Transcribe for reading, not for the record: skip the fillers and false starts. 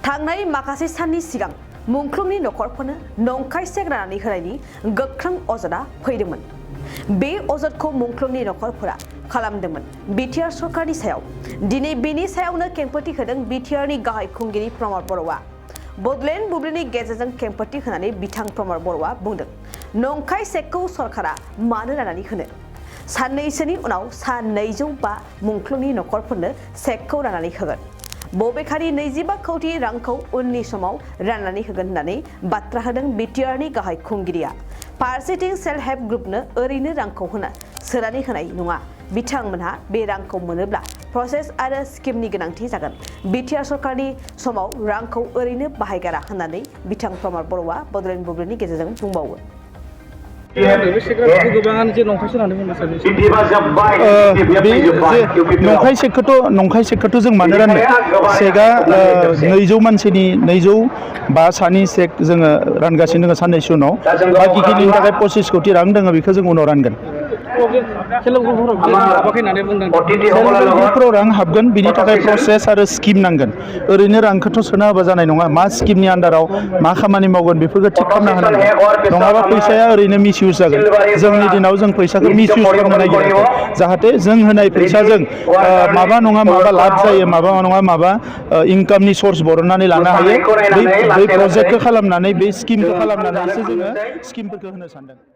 थांनाय माखासे साननि सिगां मुंख्लंनि नखरफोरनो नंखाय चेक राननानै होनायनि गोख्रों अजदआ फैदोंमोन। बे अजदखौ मुंख्लंनि नखरफोरा खालामदोंमोन बिटिआर सरकारनि सायाव। दिनै बेनि सायावनो खेंफोरथि होदों बिटिआरनि गाहाय खुंगिरि प्रमद बर'आ। बडलेण्ड बुब्लिनि गेजेरजों खेंफोरथि होनानै बिथां प्रमद बर'आ बुंदों, नंखाय चेकखौ सरकारा मानो राननानै होनो? साननैसोनि उनाव सा 205 मुंख्लंनि नखरफोरनो चेकखौ राननानै होगोन। बबेखानि 25 कौटि रांखौ उननि समाव राननानै होगोन होननानै बाथ्रा होदों बिटिआरनि गाहाय खुंगिरिया। फारसेथिं सेल्फ हेल्प ग्रुपनो ओरैनो रांखौ सोनानै होनाय नङा। बिथांमोनहा बे रांखौ मोनोब्ला प्रसेस आरो स्किमनि गोनांथि जागोन। बिटिआर सरकारनि समाव रांखौ ओरैनो बाहायगारा होननानै बिथां प्रमद बर'आ बडलेण्ड बुब्लिनि गेजेरजों बुंबावो। नंखाय चेकखौथ' जों मानो राननो? चेकआ 200 मानसिनि 205 सानि चेक जोङो रानगासिनो दङ साननैसो उनाव। बाखिखिनि थाखाय 25 कौटि रां दङ, बेखौ जों उनाव रानगोन। ग्रुपफोराव रां हाबगोन, बिनि थाखाय प्रसेस आरो स्किम नांगोन। ओरैनो रांखौथ' सोना होबा जानाय नङा। मा स्किमनि आन्दाराव मा खामानि मावगोन बेफोरखौ थिग खालामना होनांगोन। नङाबा फैसाया ओरैनो मिसइउज जागोन। जोंनि दिनाव जों फैसाखौ मिसइउज खालामनो नागिराखै। जाहाथे जों होनाय फैसाजों माबा नङा माबा लाब जायो, माबा नङा माबा इनकामनि सर्स बरननानै लानो हायो। बै प्रजेक्टखौ खालामनानै, बै स्किमखौ खालामनानैसो जोङो स्किमफोरखौ होनो सानदों।